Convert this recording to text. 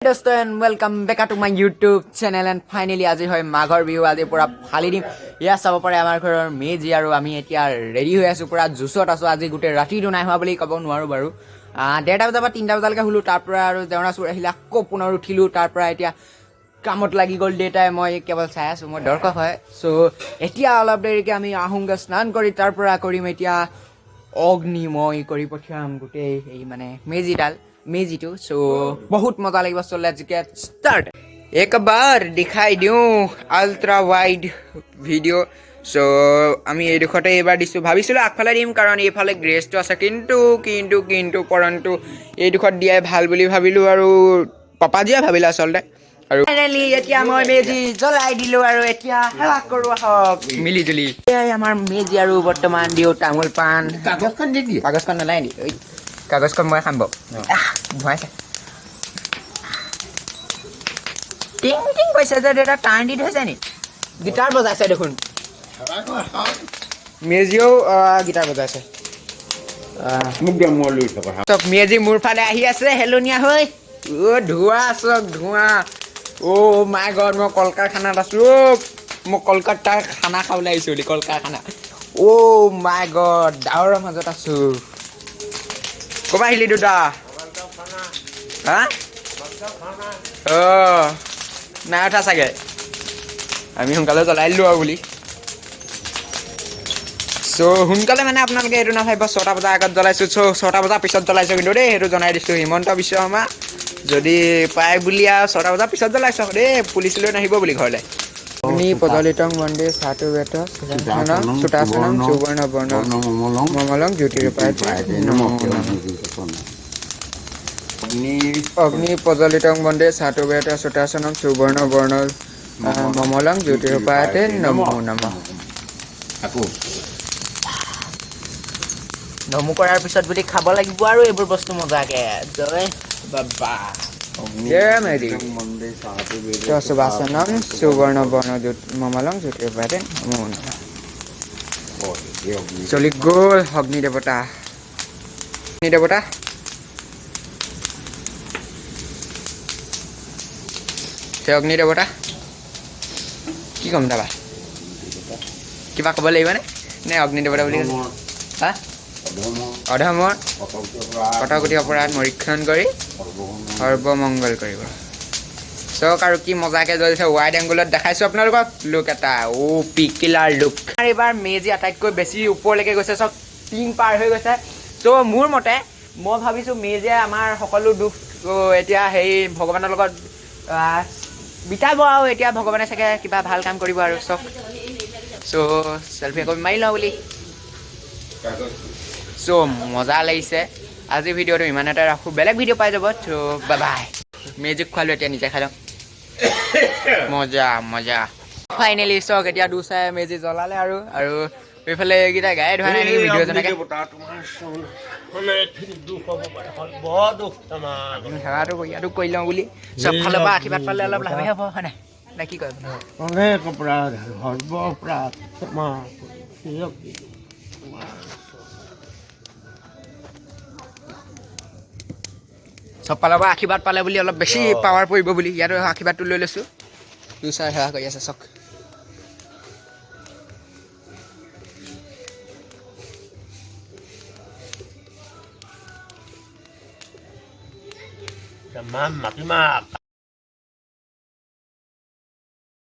দোস্ত and welcome back to my YouTube channel. And finally আজি হয় মাঘৰ বিহু, আজি পূৰা ফালি দিম। ইয়াত চাব পাৰে আমাৰ ঘৰৰ মেজি আৰু আমি এতিয়া ৰেডি হৈ আছোঁ, পূৰা জুচত আছোঁ। আজি গোটেই ৰাতিটো নাই হোৱা বুলি ক'ব নোৱাৰোঁ বাৰু। 1:30 বজাৰ পৰা 3টা বজালৈকে শুলোঁ, তাৰপৰা আৰু জেওৰা চোৰ আহিলে, আকৌ পুনৰ উঠিলোঁ। তাৰপৰা এতিয়া কামত লাগি গ'ল দেউতাই, মই কেৱল চাই আছোঁ, মই দৰ্শক হয়। চ' এতিয়া অলপ দেৰিকৈ আমি আহোঁগৈ স্নান কৰি, তাৰপৰা কৰিম এতিয়া অগ্নিময় কৰি পঠিয়াম গোটেই এই মানে মেজিডাল, মেজিটো। চ' বহুত মজা লাগিব। চ' let's get start. একবাৰ দেখাই দিওঁ আল্ট্ৰা ৱাইড ভিডিঅ'। চ' আমি এইডোখৰতে এইবাৰ দিছোঁ। ভাবিছিলোঁ আগফালে দিম, কাৰণ এইফালে গ্ৰেজটো আছে, কিন্তু কিন্তু কিন্তু পৰন্তু এইডোখৰত দিয়াই ভাল বুলি ভাবিলোঁ আৰু পাপাজীয়ে ভাবিলে আচলতে। আৰু ফাইনেলি এতিয়া মই মেজি জ্বলাই দিলোঁ আৰু এতিয়া সেৱা কৰোঁ আহক মিলি জুলি। এয়াই আমাৰ মেজি আৰু বৰ্তমান দিওঁ তামোল পাণ। কাগজখন দি দিয়ে। কাগজখন নালাগে নি? ঐ, কাগজখন মই খাম বাৰু। আহ, ধুৱাইছে, টিং টিং কৈছে যে দেউতা টাৰ্ণ দি থৈছে নি? গীটাৰ বজাইছে দেখোন মেজিও, গীটাৰ বজাইছে। মোক দে, মই লৈ থকা। চব মেজি মোৰ ফালে আহি আছে হেলনীয়া হৈ। অ' ধোঁৱা, চব ধোঁৱা। অ' মাই গড, মই কল কাৰখানাত আছো। অ' মই কলকাতাৰ খানা খাবলৈ আহিছোঁ বুলি, কল কাৰখানা। অ' মাই গড, ডাৱৰৰ মাজত আছো। ক'ৰপৰা আহিলি দুটা? হা, অ' নাই উঠা চাগে, আমি সোনকালে জ্বলাই দিলোঁ আৰু বুলি। চ' সোনকালে মানে আপোনালোকে এইটো নাভাবিব 6টা বজাৰ আগত জ্বলাইছোঁ। চ' 6টা বজাৰ পিছত জ্বলাইছোঁ কিন্তু দেই, সেইটো জনাই দিছোঁ। হিমন্ত বিশ্ব শৰ্মা যদি পায় বুলি আৰু 6টা বজাৰ পিছত জ্বলাইছোঁ দেই, পুলিচ লৈ নাহিব বুলি ঘৰলৈ। অগ্নি প্ৰজ্বলিতং বন্দে চাতুৰ্বেদ সুতাসনম সুবৰ্ণ বৰ্ণ মমলং জ্যোতিৰূপায়তে নমো নমঃ। অগ্নি প্ৰজ্বলিতং বন্দে চাতুৰ্বেদ সুতাসনম সুবৰ্ণ বৰ্ণ মমলং জ্যোতিৰূপায়তে নমো নমঃ। আকৌ। নমো কৰাৰ পিছত বুলি খাব লাগিব আৰু এইবোৰ বস্তু মজাকে। জয় বাবা। জয় মেৰি। সুভাষণম সুবৰ্ণ বৰ্ণ মমলং জ্যোতিৰূপায়তে নমো নমঃ। চলি গ'ল অগ্নি দেৱতা, অগ্নি দেৱতা। সেই অগ্নি দেৱতা, কি ক'ম দাবা? কিবা ক'ব লাগিবনে নে অগ্নি দেৱতা বুলি ক'লে? হা, অধমৰ কটকটি অপৰাধ মৰীক্ষণ কৰি সৰ্বমংগল কৰিব। চাওক আৰু কি মজাকে জ্বলিছে, ৱাইড এংগুলত দেখাইছোঁ আপোনালোকক। লুক এটা, অ' পিকিলাৰ লুক। এইবাৰ মেজি আটাইতকৈ বেছি ওপৰলৈকে গৈছে, চব টিং পাৰ হৈ গৈছে। চ' মোৰ মতে মই ভাবিছোঁ মেজিয়ে আমাৰ সকলো দুখ এতিয়া সেই ভগৱানৰ লগত বিতাব আৰু এতিয়া ভগৱানে চাগে কিবা ভাল কাম কৰিব আৰু চব। চ' চেলফি একপি মাৰি লওঁ বুলি। চ' মজা লাগিছে। আজি ভিডিঅ'টো ইমানতে ৰাখোঁ, বেলেগ ভিডিঅ' পাই যাব। চ' বাই বাই। মেজিক খোৱালোঁ, এতিয়া নিজে খাই লওঁ। মজা মজা। ফাইনেলি চাওক, এতিয়া দুচাই মেজি জ্বলালে আৰু আৰু এইফালে এইকেইটা গায়ে ধোৱা নাই নেকি ভিডিঅ' যেনেকৈ সেৱাটো কৰি ইয়াতো কৰি লওঁ বুলি। চব ফালৰ পৰা আশীৰ্বাদ পালে অলপ লাভে হ'ব, হয় নাই নে কি কয়? অনেক অপৰাধ, সৰ্ব অপৰাধ ক্ষমা কৰি। চব ফালৰ পৰা আশীৰ্বাদ পালে বুলি অলপ বেছি পাৱাৰ পৰিব বুলি ইয়াতো আশীৰ্বাদটো লৈ লৈছোঁ। দুচাই সেৱা কৰি আছে চক। মাটিমাহ।